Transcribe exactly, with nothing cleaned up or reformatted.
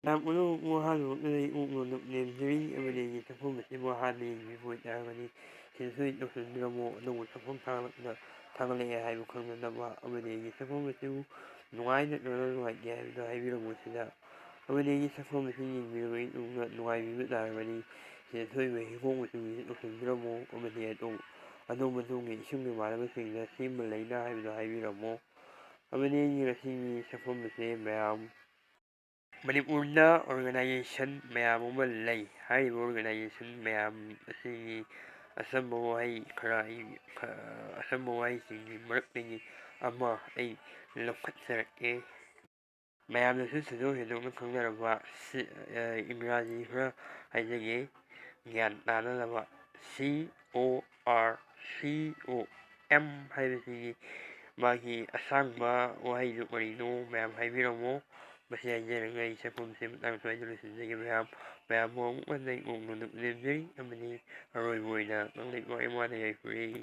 ꯌꯥꯝ ꯎꯅꯧ ꯋꯥꯍꯪ ꯑꯃꯗꯒꯤ ꯎꯛꯅ ꯅꯣꯛꯅꯦꯝꯖꯔꯤ ꯑꯃꯗꯤ ꯁꯛꯐꯝ ꯑꯁꯤꯕꯨ ꯍꯥꯟꯅ ꯌꯦꯡꯕꯤꯕ ꯑꯣꯏꯇꯥꯔꯒꯗꯤ ꯁꯤꯗꯁꯨ ꯇꯧꯁꯤꯟꯕꯤꯔꯝꯃꯣ꯫ ꯑꯅꯧꯕ ꯁꯛꯐꯝ ꯊꯥꯒꯠꯂꯛꯄꯗ ꯊꯥꯒꯠꯂꯛꯑꯦ ꯍꯥꯏꯕ ꯈꯪꯅꯅꯕ ꯑꯃꯗꯤ ꯁꯛꯐꯝ ꯑꯁꯤꯕꯨ ꯅꯨꯡꯉꯥꯏ ꯅꯠꯇ꯭ꯔꯒ ꯅꯨꯡꯉꯥꯏꯇꯦ ꯍꯥꯏꯕꯗꯣ ꯍꯥꯏꯕꯤꯔꯝꯃꯣ꯫ ꯁꯤꯗ ꯑꯃꯗꯤ ꯁꯛꯐꯝ ꯑꯁꯤ ꯌꯦꯡꯕꯤꯔꯕ ꯏꯇꯨꯡꯗ ꯅꯨꯡꯉꯥꯏꯕꯤꯕ ꯇꯥꯔꯒꯗꯤ ꯁꯤꯗ ꯊꯣꯛꯏꯕ ꯍꯤꯒꯣꯛ ꯃꯆꯨꯒꯤ ꯇꯧꯁꯤꯟꯕꯤꯔꯝꯃꯣ ꯑꯃꯗꯤ ꯑꯗꯣꯝ ꯑꯗꯣꯝ ꯑꯗꯣꯝꯒꯤ ꯏꯁꯨꯡ ꯏꯃꯥꯟꯅꯕꯁꯤꯡꯗ ꯁꯤꯃ ꯂꯩꯅ ꯍꯥꯏꯕꯗꯣ ꯍꯥꯏꯕꯤꯔꯝꯃꯣ꯫ ꯑꯃꯗꯤ ꯉꯁꯤꯒꯤ ꯁꯛꯐꯝ ꯑꯁꯤ ꯃꯌꯥꯝ ꯃꯅꯤꯄꯨꯔꯗ ꯑꯣꯔꯒꯅꯥꯏꯖꯦꯁꯟ ꯃꯌꯥꯝ ꯑꯃ ꯂꯩ꯫ ꯍꯥꯏꯔꯤꯕ ꯑꯣꯔꯒꯅꯥꯏꯖꯦꯁꯟ ꯃꯌꯥꯝ ꯑꯁꯤꯒꯤ ꯑꯆꯝꯕ ꯋꯥꯍꯩ ꯈꯔ ꯑꯩ, ꯈ-, ꯑꯆꯝꯕ ꯋꯥꯍꯩꯁꯤꯡꯒꯤ ꯃꯔꯛꯇꯒꯤ ꯑꯃ ꯑꯩ ꯂꯧꯈꯠꯆꯔꯛꯀꯦ꯫ ꯃꯌꯥꯝꯅꯁꯨ ꯊꯣꯏꯗꯣꯛ ꯍꯦꯟꯗꯣꯛꯅ ꯈꯪꯅꯔꯕ ꯁꯤ, ꯑ, ꯏꯪꯒ꯭ꯔꯥꯖꯤ ꯈꯔ ꯍꯥꯏꯖꯒꯦ, ꯒ꯭ꯌꯥꯟ ꯇꯥꯅꯅꯕ꯫ C O R C O M ꯍꯥꯏꯕꯁꯤꯒꯤ ꯃꯥꯒꯤ ꯑꯁꯥꯡꯕ ꯋꯥꯍꯩꯗꯨ ꯀꯔꯤꯅꯣ ꯃꯌꯥꯝ ꯍꯥꯏꯕꯤꯔꯝꯃꯣ꯫ ꯃꯁꯤ ꯍꯥꯏꯖꯔꯒ ꯑꯩ ꯁꯛꯐꯝꯁꯤ ꯃꯇꯥꯡ ꯁ꯭ꯋꯥꯏꯗ ꯂꯣꯏꯁꯤꯟꯖꯒꯦ꯫ ꯃꯌꯥꯝ, ꯃꯌꯥꯝꯕꯨ ꯑꯃꯨꯛ ꯍꯟꯅ ꯑꯩ ꯀꯣꯛꯅ ꯅꯣꯛꯅꯖꯔꯤ ꯑꯃꯗꯤ ꯑꯔꯣꯏꯕ ꯑꯣꯏꯅ ꯀꯪꯂꯩꯄꯥꯛ ꯏꯃꯥꯗ ꯌꯥꯏꯐꯔꯦ꯫